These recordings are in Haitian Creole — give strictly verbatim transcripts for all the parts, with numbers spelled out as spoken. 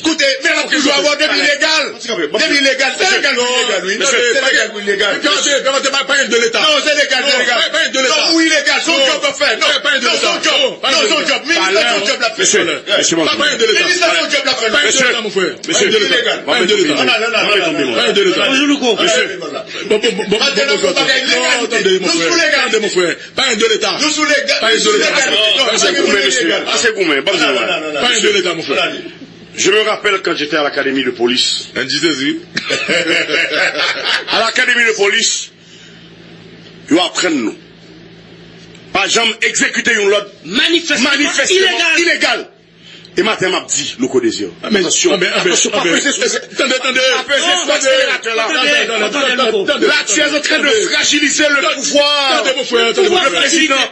Koute, men l ap toujou abòde, depi legal. Depi legal, se legal pou ilegal, wi. Se legal pou ilegal. Mesye, pa gen de leta. Non, se legal, se legal. Non, pa gen de leta. Non, ou ilegal, se yon djòb w ap fè. Non, se yon djòb. Non, se yon djòb. Minis la, se yon djòb l ap fè. Mesye, mesye, pa gen de leta. Minis la, se yon djòb l ap fè. Pa gen de leta, mon frè. Pa gen de leta. Pa gen de leta. Pa gen de leta. Bonjou, Louko. Mesye. Bon, bon, bon, bon, bon, bon, non, tande, mon frè. Tande, mon frè. Pa gen de leta. Nou sou legal. Pa gen de leta. Pase goumen, mesye. Pase goumen. Ban m di nou. Pa gen de leta, mon frè. Je me rappelle quand j'étais à l'académie de police. Ann di sezi. À l'académie de police, yo aprann nou pa janm egzekite yon lòd manifestement ilegal. E maten m ap di, Louko Désir, atansyon, atansyon, pa peze, tande, tande, pa peze sou akseleratè la. Là, tu es en train de fragiliser le pouvoir. Tande, mon frè, tande, mon frè. Le président.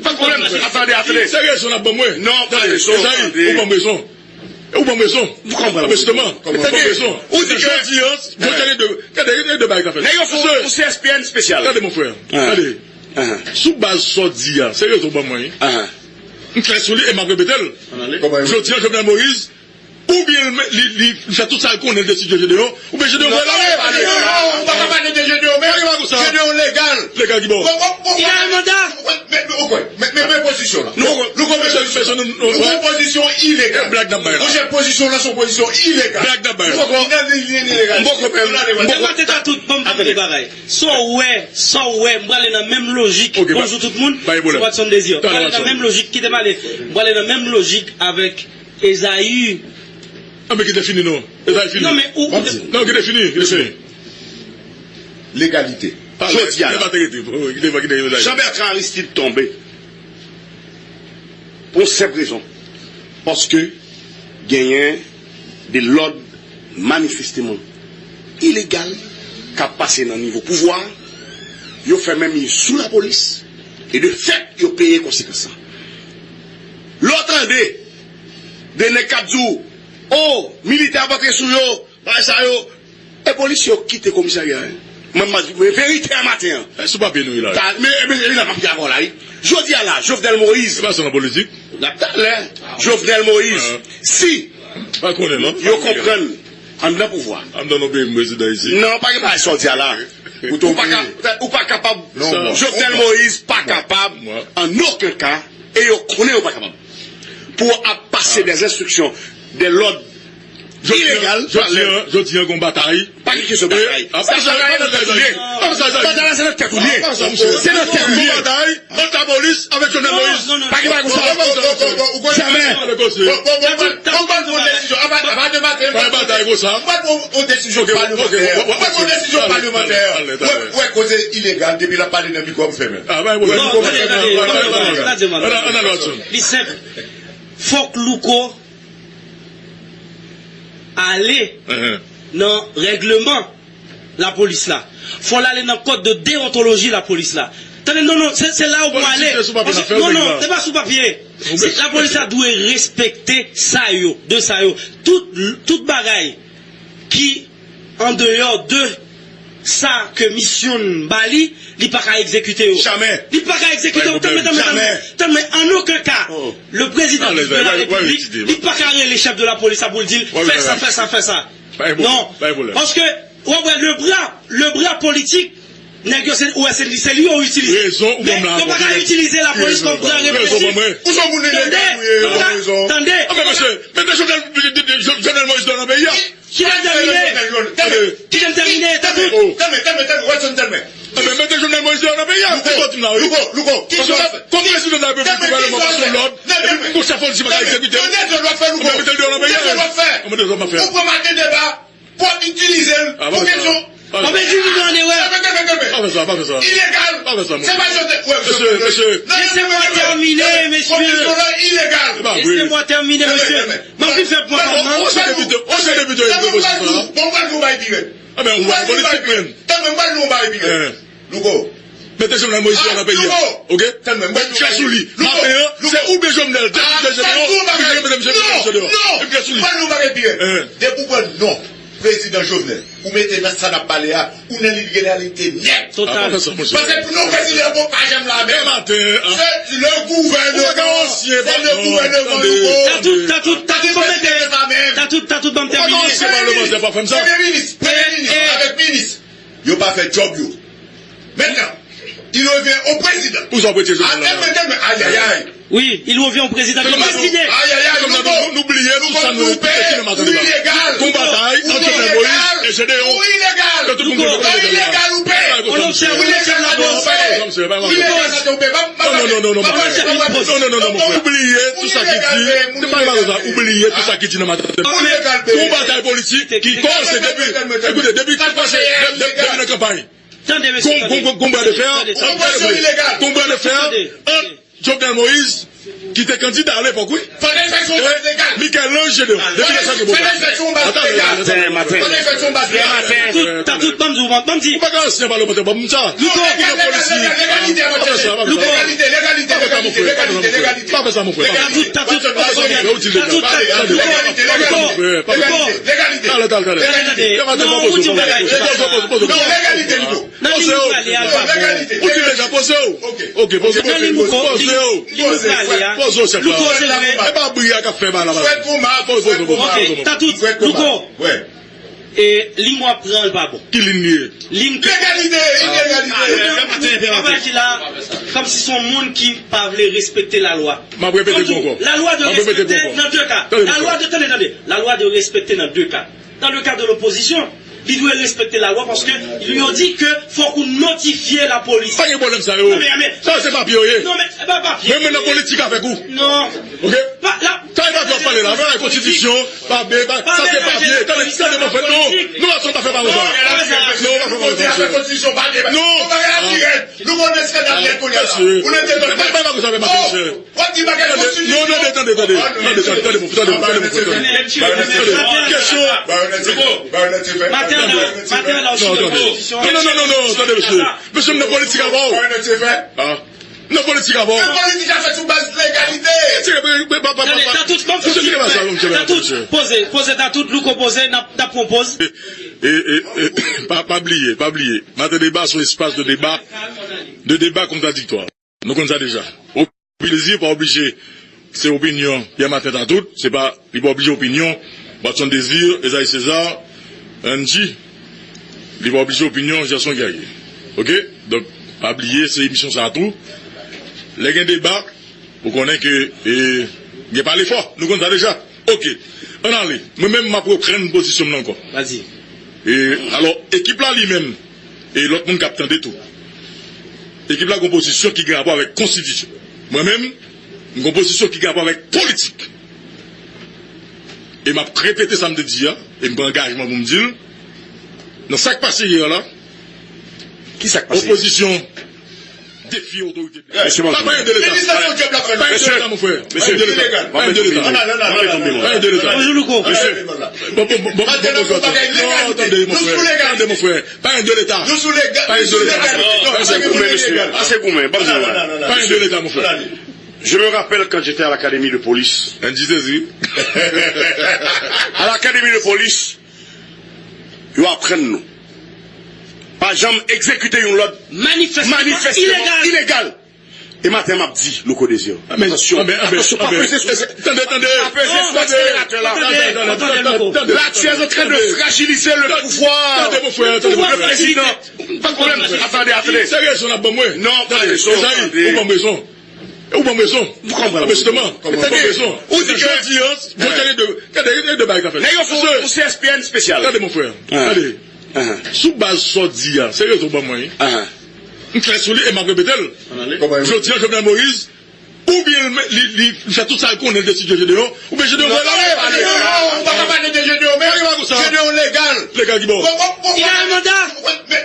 Pa de pwoblèm. Atande, atande. Se rezon n ap ban mwen. Non, pa rezon. Ezayi, ou ban m rezon. Ou ban m rezon. Ou konprann? Jisteman, ou ban m rezon. Ou di ke jodi an, jodi an, gen de, gen de, gen de bagay k ap fèt. Nèg yo fè yon C S P N espesyal. Tande, mon frè. Tande. Sou baz sa w di a, se rezon w ban mwen, wi. M klè sou li e m ap repete l. Jodi an, Jovenel Moïse, oubyen li, li, li fè tout sa l konnen, l deside jete deyò, oubyen jete deyò. Non, non, non, ou pa ka pale de jete deyò, men jete deyò legal. Legal ki bò? Li gen manda. Men, men, men, men, men pozisyon la. Nou, nou, nou, nou, nou, nou, nou, pozisyon ilegal. Blag n ap bay la. Monchè, pozisyon la, se yon pozisyon ilegal. Blag n ap bay la. M poko menm, m poko. Maten, Tatout, ban m di de bagay. Sa w wè, sa w wè, m prale nan menm lojik. Bonjou tout moun, se Watson Désir. M prale nan menm lojik, kite m ale. M prale nan menm lojik avèk Ezayi. Ah, men kite fini non. Ezayi fini. Non, men ou, non, kite fini, kite fini. Legalite. Jodi a la, Jean Bertrand Aristide tonbe. Pou yon senp rezon. Paske genyen de lòd manifesteman ilegal k ap pase nan nivo pouvwa a, yo fè menm yo sou lapolis, e de fèt, yo peye konsekans lan. Lè w tande de nèg k ap di w, o, militè ap antre sou yo, bagay sa yo, e polisye yo kite komisarya a, wi. Mwen, m ap di w verite a maten an. E sou papye nou ye la. Men, men, men la, m ap di avè w la, wi. Jodi a la, Jovenel Moïse. Se pa sa nan politik. N ap talè. Jovenel Moïse, si yo konprann anndan pouvwa. Anndan nou peyi m prezidan isi. Non, pa gen bagay sa w di a la. Ou pa ka, ou pa kapab. Jovenel Moïse pa kapab, an okenn ka, e yo konnen yo pa kapab. Pou ap pase de enstriksyon, de lòd ilegal, jodi an, jodi an, gon batay. Pa gen kesyon batay. Sa, sa, sa, batay la, se nan tèt ou li ye. Se nan tèt ou li ye. Ant lapolis avèk Jovenel Moïse. Pa gen bagay konsa. Jamè. Bon, bon, bon, bon, bon, bon, bon, bon, desizyon. Apa, apa de maten, pa gen batay konsa. Ou pa pran yon desizyon palimantè. Ou pa pran yon desizyon palimantè. Ou wè, ou wè koze ilegal, depi l ap pale nan mikwo, m fèmen. Ah, pa gen pwoblèm. Non, tande, tande, tande, tande, tande, tande, Watson. Li senp. Fòk Louko ale nan règleman lapolis la. Fò l ale nan kòd de deontoloji lapolis la. Tande, non, non, se, se la ou pou ale. Paske, non, non, se pa sou papye. Se, lapolis la dwe respekte sa yo, de sa yo. Tout, tout bagay ki andeyò de sa ke misyon n ba li, li pa ka egzekite yo. Jamè. Li pa ka egzekite yo. Tann mwen, tann mwen, tann mwen. Tann mwen, an okenn ka, le président de la République, li pa ka rele chèf de lapolis la pou l di l, fè sa, fè sa, fè sa. Non. Paske, w ap wè, le bras, le bras politik, nèg yo, se, ou wè, se, se li yo itilize. Men yo pa ka itilize lapolis kòm bras represif. Tande, tande. Mete Jovenel, Jovenel Moïse deyò nan peyi a. Kite m tèmine. Kite m tèmine, Tatout. Tèmine, tèmine, tèmine, Watson, tèmine. Enben, mete Jovenel Moïse deyò nan peyi a. Louko, Louko, Louko, kòm prezidan de la Repiblik, gouvènman pa sou lòd, epi pou chèf politik pa ka egzekite l, enben mete l deyò nan peyi a. Enben mete l deyò nan peyi a. Ou pran maten deba pou w ap itilize l pou kesyon. Enben di nou nan erè. Pa fè sa, pa fè sa. Ilegal. Pa fè sa, monchè. Se pa Jovenel. Mesye, mesye. Lese mwen tèmine, mesye. Konstitisyon an ilegal. Lese mwen tèmine, mesye. M ap vin fè pwen pa m nan. Ansyen depite, ansyen depite yo te pran pozisyon sa a. Bon, mwen pral di w yon bagay pi rèd. Enben, ou pa politik, men. Tann mwen, mwen pral di w yon bagay pi rèd. Louko. Mete Jovenel Moïse deyò nan peyi a. Oke? Tann mwen, mwen pral di w yon bagay pi rèd. Maten an, se oubyen Jovenel, depite jeneral, oubyen mete misye deyò. Non, non. Mwen pral di w yon bagay pi rèd. Depi w pran non prezidan Jovenel, ou mete nan sa n ap pale a, ou nan ilegalite nèt. Total. Paske pou nou prezidan, bon, pa janm la menm. Se le gouvernement, se le gouvernement, Louko. Tatout, Tatout, Tatout, ban m mete, Tatout, Tatout, ban m Se pa le manzè pa fè m sa. Premye minis, premye minis, avèk minis. Yo pa fè djòb yo. Mentnan, il revient au président. Pou sa w retire jounal la. Atè, mentnan, ayayay. Wi, il revient au président. Ayayay, nou, nou bliye tout sa nou te ki nan maten deja. Gon batay ant Jovenel Moïse e Gédéon. Ke tout moun konnen ilegal ou pè. Ou ilegal ou pè. Non, non, non, non, non, mon frè. Non, non, non, non, mon frè. Ou bliye tout sa ki di. Se pa mal sa. Ou bliye tout sa ki di nan maten. Ou batay politik ki kòmanse depi, ekoute, depi, depi, depi nan kanpay. Gon, gon, gon, gon bra de fè, gon bra de fè ant Jovenel Moïse, ki te kandida alepòk, wi, Michel-Ange Gédéon. Depi lè sa gen pwoblèm. Maten, maten. Tout, ta tout, banm di, banm di. Ou pa ka ansyen palemantè, banm sa. Louko, Louko, pa fè sa, mon frè. Pa fè sa, mon frè. Ta tout, ta tout, ta tout, Louko, Louko, Louko. Talè, talè, talè. Tande, tande. Non, ou di yon bagay. Poze w. Poze w. Ou di deja poze w. Ok, poze w. Poze w. Poze w, chèf la. E pa bri a k ap fè bagay la. Poze w, poze w. Ok, ta tout, Louko. E, liy mwen ap pran l pa bon. Ki liy li ye? Liy. Legalite, ilegalite. Ou ap aji la kòmsi se yon moun ki pa vle respekte lalwa. M ap repete pou ankò. Lalwa dwe respekte nan de ka. Lalwa dwe, tande, tande. Lalwa dwe respekte nan de ka. Dans le cas de l'opposition, li dwe respekte lalwa paske yo di ke fòk ou notifye lapolis. Pa gen pwoblèm sa yo. Non, men, men, sa yo se papye yo ye. Non, men, se pa papye. Mwen, mwen nan politik avèk ou. Non. Ok? Pa, la, sa e papye w ap pale la. Sa e konstitisyon, pa be, pa, sa se papye. Tande, tande, mon frè, non. Nou pa fè pa konsa. Non, pa fè pa konsa. Non. Nou konnen skandal nèt kounye a la. Ou nan detan. Pa, pa, pa konsa, mesye. W ap di bagay konstitisyon. Non, tande, tande, tande. Tande, tande, tande, mon frè, tande, tande, mon frè, tande. Tande. Kesyon. Maten an, maten an, la, ou sou konstitisyon. Non, non, non, non, non, tande, mesye. Mesye, m nan politik avè w. Ah. M nan politik avè w. Nan politik a fèt sou baz legalite. Tande, ta tout, banm fouti, ta tout, poze, poze, ta tout, Louko poze, n ap, n ap pran poz. E, e, e, pa, pa bliye, pa bliye. Maten deba se yon espas de deba, de deba kontradiktwa. Nou konn sa deja. Opinion Plaisir pa oblije se opinyon Pierre Martin Tatout, se pa, li pa oblije opinyon Watson Désir, Esaïe César, Angie, li pa oblije opinyon Gerson Guerrier. Ok? Donk, pa bliye, se emisyon sa a tou. Lè gen deba, ou konnen ke, e, gen pale fò. Nou konn sa deja. Ok. Ann ale. Mwen menm, m ap reprann pozisyon m nan ankò. Vas-y. E, alò, ekip la li menm, e lòt moun k ap tande tou. Ekip la gon pozisyon ki gen rapò avèk konstitisyon. Mwen menm, m gon pozisyon ki gen rapò avèk politik. E m ap repete sa m te di a, e m pran angajman pou m di l. Nan sa k pase yè a la, ki sa k pase? Opozisyon defi otorite. Mesye, pa, pa yon de leta. Pa yon de leta, mon frè. Pa yon de leta. Pa yon de leta. Pa yon de leta. Bonjou, Louko. Mesye. Bon, bon, bon, bon, bon, bon, non, tande, mon frè. Tande, mon frè. Pa yon de leta. Nou sou legal. Pa yon de leta. Pase goumen, mesye. Pase goumen. Ban m di nou. Pa yon de leta, mon frè. Je me rappelle quand j'étais à l'académie de police. Angie César. À l'académie de police, yo aprann nou pa janm egzekite yon lòd manifestement ilegal. E maten m ap di, Louko Désir, atansyon, atansyon, pa peze sou, tande, tande, pa peze sou akselerateur la. La, tu es en train de fragiliser le pouvoir. Tande, mon frè, tande, mon frè. Président. Pa gen pwoblèm, atande, atande. Se rezon l ap ban mwen. Non, pa rezon, tande. Ou ban m rezon. Ou ban m rezon. Ou konprann? Jisteman, ou ban m rezon. Ou di ke jodi a, jodi a, gen de, gen de, gen de bagay k ap fèt. Nèg yo fè yon C S P N espesyal. Tande, mon frè. Tande. Sou baz sa w di a, se rezon w ban mwen, wi. M klè sou li e m ap repete l. Jodi a, Jovenel Moïse, oubyen li, li, li fè tout sa l konnen l te sijere Gédéon, oubyen Gédéon voye l ale. Non, non, ou pa ka pale de Gédéon, men Gédéon legal. Legal ki bò? Il a un mandat. Men,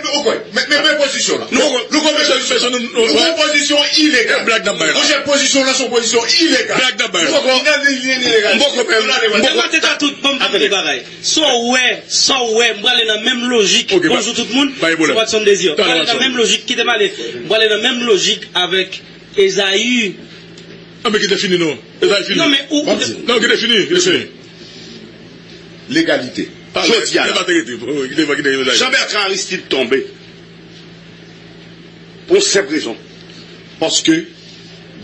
men, men, men pozisyon la. Nou, nou, nou, nou, nou, nou, nou, pozisyon ilegal. Blag n ap bay la. Monchè, pozisyon la, se yon pozisyon ilegal. Blag n ap bay la. Nou, nou, nou, ilegal. M poko, m poko. Maten ta tout, ban m di de bagay. Sa w wè, sa w wè, m prale nan menm lojik. Ok, bonjou tout moun. Se Watson Désir. M prale nan menm lojik, kite m ale. M prale nan menm lojik avèk Esaü. Ah, men kite fini, non. Esaü fini. Non, men ou, ou te... Non, kite fini, kite fini. Legalite. Jodi a la, Jean-Bertrand Aristide tonbe. Pou yon senp rezon. Paske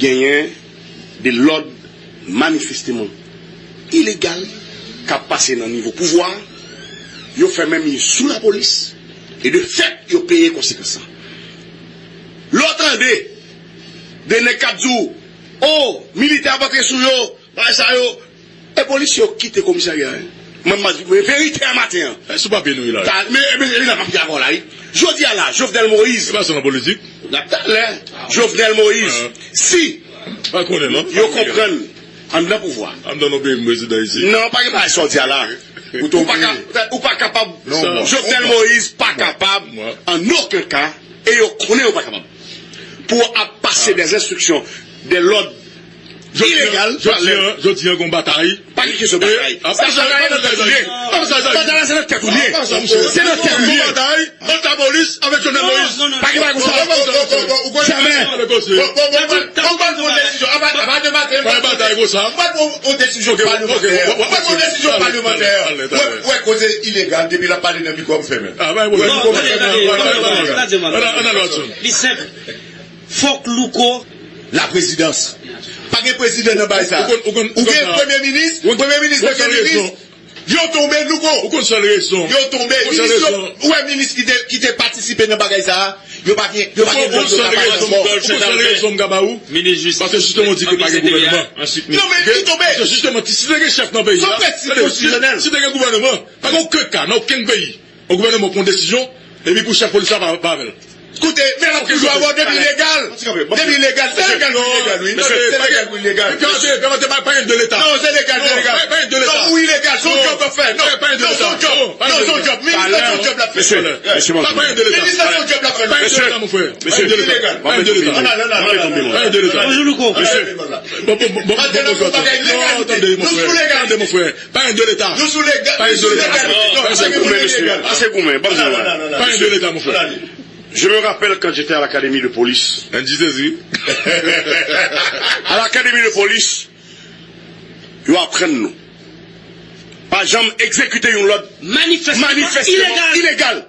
genyen de lòd manifesteman ilegal k ap pase nan nivo pouvwa a, Yo fèmen mi sou lapolis, e de fèt, yo peye konsekans lan. Lè w tande de nèg k ap di w, o, militè ap antre sou yo, bagay sa yo, e polisye yo kite komisarya a. Mwen, m ap di, men verite a maten an. E sou papye nou ye la. Ta, men, men, men la, m ap di avè w la, wi. Jodi a la, Jovenel Moïse. Se pa sèlman politik. N ap talè. Jovenel Moïse, si yo konprann anndan pouvwa. Anndan nou peyi m prezidan isi. Non, pa gen bagay sa w di a la. Ou pa ka, ou pa kapab. Jovenel Moïse pa kapab, an okenn ka, e yo konnen yo pa kapab. Pou ap pase des instructions, des lòd ilegal. Jodi an, jodi an, gon batay. Pa gen kesyon batay. Sa batay la se nan tèt ou l ye. Batay la se nan tèt ou l ye. Se nan tèt ou l ye. Ant lapolis avèk Jovenel Moïse. Pa gen bagay konsa. Jamè. Ou pa pran yon desizyon. Apa, apa de maten. Pa gen batay konsa. Ou pa pran yon desizyon palimantè. Ou pa pran yon desizyon palimantè. Ou wè koze ilegal depi l ap pale nan mikwo ap fèmen. Li senp. Fòk Louko. Laprezidans. Pa gen prezidan nan bagay sa. Ou gen premye minis, premye minis, premye minis. Yo tonbe, Louko. Ou konn sèl rezon. Yo tonbe. Minis yo, ou wè minis ki te, ki te patisipe nan bagay sa a, yo pa gen, yo pa gen dwòl, yo pa gen paspò. Ou konn sèl rezon m ka ba ou? Paske jisteman w di ke pa gen gouvènman. Non, men li tonbe. Paske jisteman, si te gen chèf nan peyi a, si te gen gouvènman, pa gen okenn ka nan okenn peyi. Yon gouvènman pran desizyon, epi pou chèf polis la pa, pa avè l. Koute, men l ap toujou avè w depi legal. Depi legal, se legal pou ilegal, wi. Se legal pou ilegal. Pa gen de leta. Non, se legal, se legal. Pa gen de leta. Non, ou ilegal, se yon djòb w ap fè. Non, non, se yon djòb. Non, se yon djòb. Minis la se yon djòb l ap fè. Mesye, mesye, pa gen de leta. Minis la se yon djòb l ap fè. Pa gen de leta, mon frè. Pa gen de leta. Pa gen de leta. Pa gen de leta. Bonjou, Louko. Mesye. Bon, bon, bon, bon, bon, bon, bon, non, tande, mon frè. Tande, mon frè. Pa gen de leta. Nou sou legal. Pa gen de leta. Pase goumen, mesye. Pase goumen. Ban m di nou. Pa gen de leta, mon frè. Je me rappelle quand j'étais à l'académie de police. Ann di sezi. À l'académie de police, yo aprann nou pa janm egzekite yon lòd manifestement ilegal.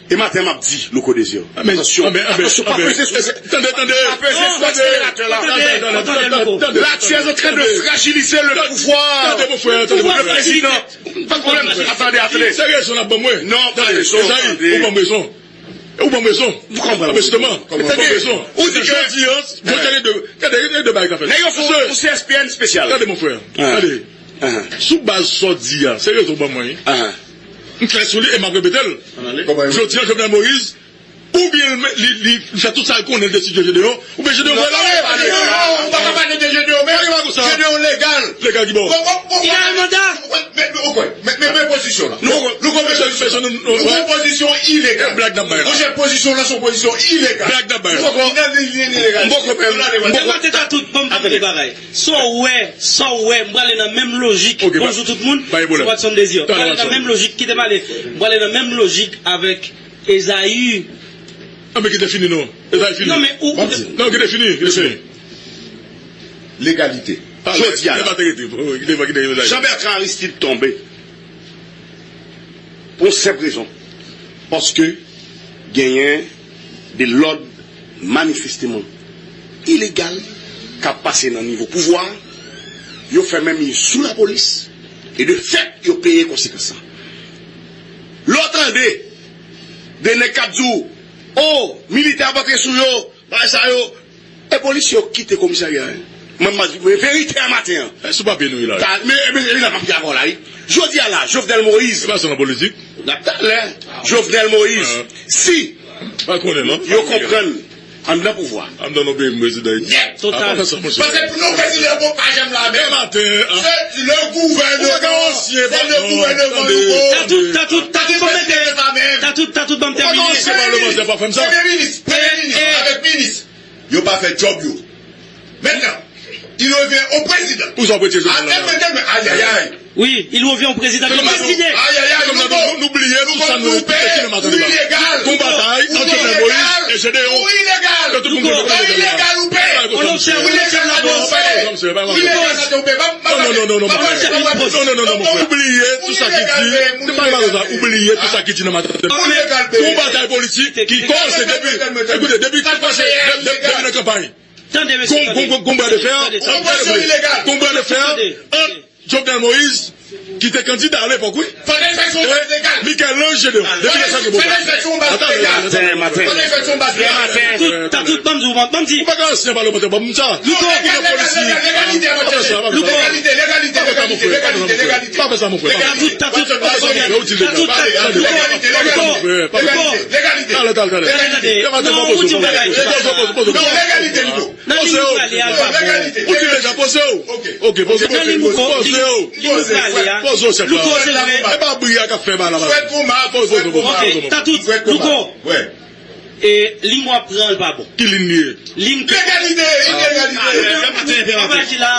E maten m ap di, Louko Désir, atansyon, atansyon, pa peze sou, tande, tande, pa peze sou akseleratè la. La, tu es en train de fragiliser le pouvoir. Tande, mon frè, tande, mon frè. Le président. Pa gen pwoblèm, atande, atande. Se rezon l ap ban mwen. Non, pa rezon, tande. Ou ban m rezon. Ou ban m rezon. Ou konprann? Jisteman, ou ban m rezon. Ou di ke jodi an, jodi an, gen de, gen de, gen de bagay k ap fèt. Nèg yo fè yon C S P N espesyal. Tande, mon frè. Tande. Sou baz sa w di a, se rezon w ban mwen, wi. M klè sou li e m ap repete l. Jodi an, Jovenel Moïse, oubyen li, li, li fè tout sa l konnen, l deside Gedeon, oubyen Gedeon voye l ale. Non, non, ou pa ka pale de Gedeon, men Gedeon legal. Legal ki bò? Il a un mandat. Men, men, men, men pozisyon la. Nou, nou, nou, nou, nou, nou, nou, pozisyon ilegal. Blag n ap bay la. Monchè, pozisyon la se yon pozisyon ilegal. Blag n ap bay la. Li nan liy ilegal. M poko menm. Tèlman te ta tout, ban m tout de bagay. Sa w wè, sa w wè, m prale nan menm lojik. Bonjou tout moun, se Watson Désir. M prale nan menm lojik, kite m ale. M prale nan menm lojik avèk Ezaü. Anben kite fini non. Ezaü fini. Non, men ou. Non, kite fini, kite fini. Legalite. Jodi a la. Jean Bertrand Aristide tonbe. Pou yon senp rezon. Paske genyen de lòd manifesteman ilegal k ap pase nan nivo pouvwa a. Yo fè menm yo sou lapolis. E de fèt, yo peye konsekans lan. Lè w tande de nèg k ap di w, o, militè ap antre sou yo, bagay sa yo, e polisye yo kite komisarya a. Mwen, m ap di, men verite a maten an. E sou papye nou ye la. Ta, men, men, men la, m ap di avè w la, wi. Jodi a la, Jovenel Moïse. Se pa sèlman politik. N ap talè. Jovenel Moïse, si yo konprann anndan pouvwa. Anndan nou peyi m prezidan isi. Nèt. Total. Paske pou nou prezidan, bon, pa janm la menm. Demain matin, se le gouvernement. Se le gouvernement. Tatout, tatout, tatout, ban m mete. Tatout, tatout, ban m tèmine. Premye minis, premye minis, avèk minis. Yo pa fè djòb yo. Maintenant, il revient au président. Pou sa w retire Jovenel la. Ay, ay, ay. Oui, il revient au président. Imagine. Ay, ay, ay, nou bliye tout sa nou te kite nan maten deja. Gon batay ant Jovenel Moïse e Gedeon. Ke tout moun konnen ilegal ou pè. On observe, on observe la base. Ou ilegal ou pè. Non, non, non, non, non, mon frè. Non, non, non, non, mon frè. Ou bliye tout sa ki di. Ou bliye tout sa ki di nan maten. Gon batay politik ki kòmanse depi, ekoute, depi depi nan kanpay. Gon, gon, gon, gon bra de fè. Gon bra de fè ant Jovenel Moïse, ki te kandida alepòk, wi. Michel-Ange Gédéon, depi lè sa ke bon. Maten, maten. Tout, ta tout, ban m di w, ban m di. Ou pa ka ansyen palmantè, ban m sa. Louko. Ou pa fè sa, pa fè sa. Louko. Pa fè sa, mon frè. Pa fè sa, mon frè. Ta tout, ta tout, ta tout, ta tout, Louko, Louko. Talè, talè, talè. Tande, tande, tande. Non, ou di yon bagay. Poze w, poze w, poze w. Nan liy ou prale a, l pa bon. Ou di deja, poze w. Ok, poze w. Nan liy ou ko-, poze w. Liy ou prale a. Poze w, chèf la. Louko, se vre. E pa bri a k ap fè bagay la. Poze w, poze w, poze w. Ok, ta tout, Louko. E, liy w ap pran, l pa bon. Ki liy li ye? Liy. Legalite, ilegalite. Papa di la,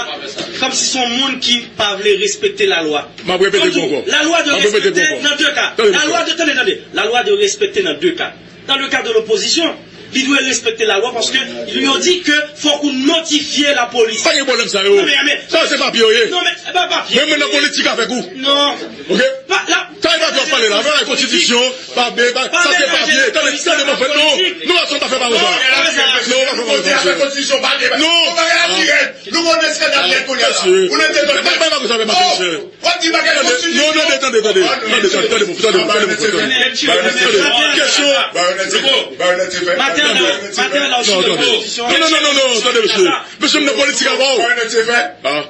kòmsi se yon moun ki pa vle respekte lalwa. M ap repete pou ankò. Lalwa de respekte nan de ka. Lalwa de, tande, tande. Lalwa de respekte nan de ka. Dans le cas de l'opposition, li dwe respekte lalwa paske yo di ke fòk ou notifye lapolis. Pa gen pwoblèm sa yo. Non, men, men, sa se papye yo ye. Non, men, se pa papye. Men mwen nan politik avèk ou. Non. Ok? Pa, la, sa e papye w ap pale la. Sa e konstitisyon, pa be, pa, sa se papye. Tande, tande, mon frè, non. Non, sa pa fè pa konsa. Non, pa fè pa konsa, mesye. Non. Nou konnen eskandal nèt kounye a la. Ou nèt etonè. Mesye. W ap di bagay konstitisyon. Non, tande, tande, tande. Tande, tande, tande, tande, tande, tande. Kesyon. Maten an, maten an, la, ou sou konstitisyon. Non, non, non, non, non, tande, mesye. Mesye, m nan politik avè w. Ah.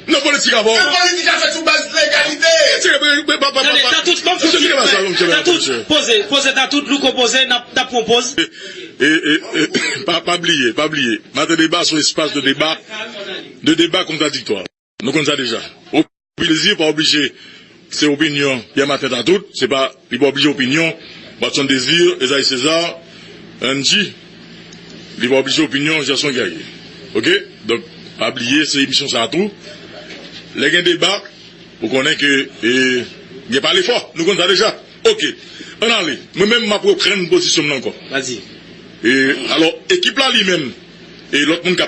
M nan politik avè w. Nan politik a fèt sou baz legalite. Se, pa, pa, pa, pa, pa. Tande, ta tout, ban m fè yon ti bagay. Ta tout, poze, poze, ta tout, Louko poze, n ap, n ap pran poz. E, e, e, pa, pa bliye, pa bliye. Maten deba se yon espas de deba, de deba kontradiktwa. Nou konn sa deja. Opinion Désir pa oblije se opinyon Pierre Martin Tatout, se pa, li pa oblije opinyon Watson Désir, Esaïe César, Angie, li pa oblije opinyon Gerson Guerrier. Ok? Donk, pa bliye, se emisyon sa a tou. Lè gen deba, ou konnen ke, e, gen pale fò. Nou konn sa deja. Ok. Ann ale. Mwen menm, m ap reprann pozisyon m nan ankò. Vas-y. E, alò, ekip la li menm, e lòt moun k ap